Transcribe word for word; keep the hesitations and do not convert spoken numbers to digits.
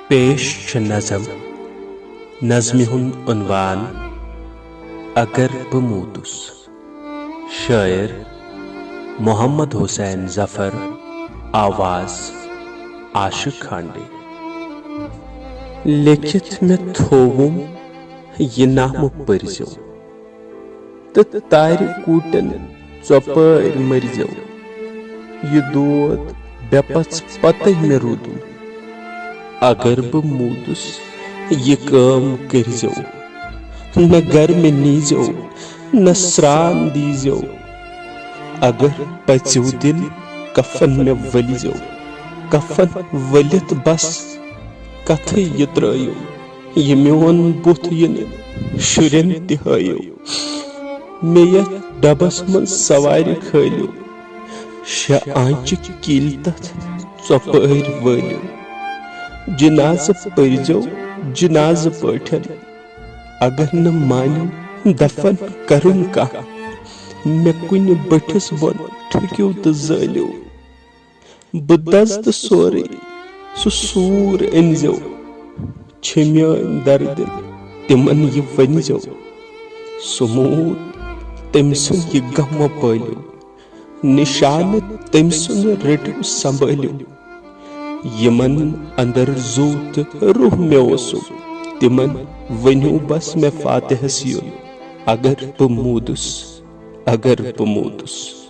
پیش چھِ نظم۔ نظمہِ ہُنٛد عنوان اگر بہٕ موٗدُس۔ شٲعر محمد حسین ظفر۔ آواز عاشق کھانڈے۔ لیکھِتھ مےٚ تھووُم یہِ نامہٕ پٔرۍزیو، تہٕ تارِ کوٗٹٮ۪ن ژۄپٲرۍ مٔرۍزیو۔ یہِ دود بے پژھ پتے مےٚ روٗدُم۔ اگر بہٕ موٗدُس، یہِ کٲم کٔرۍزیو۔ نہ گرٕ مےٚ نیٖزیو، نہ سرٛان دیٖزیو۔ اگر پژیو دِل، کفن مےٚ ؤلۍزیو۔ کفن ؤلِتھ بس کتھٕے یہِ ترٛٲیِو۔ یہِ میون بُتھ یِنہٕ شُرٮ۪ن تہِ ہٲیِو۔ مےٚ یتھ ڈبس منٛز سوارِ کھٲلِو۔ شےٚ آنچہِ کِلۍ تتھ ژۄپٲرۍ وٲلِو۔ جنازٕ پٔرۍزیو جنازٕ پٲٹھۍ۔ اگر نہٕ مانِو دفن کرُن کانٛہہ، مےٚ کُنہِ بٔٹھِس بۄن ٹھُکِو تہٕ زٲلِو۔ بہٕ دزٕ تہٕ سورُے سُہ سوٗر أنۍزیو۔ چھِ میٲنۍ دردِ تِمن یہِ ؤنۍزیو۔ سُہ موٗد تٔمۍ سُنٛد یہِ غم مہ پٲلِو۔ نشانہٕ تٔمۍ سُنٛد رٔٹِو سنبھٲلِو۔ یِمن اندر زُو تہٕ روح مےٚ اوسُم، تِمن ؤنِو بس مےٚ فاتحس یُن۔ اگر بہٕ موٗدُس، اگر بہٕ موٗدُس۔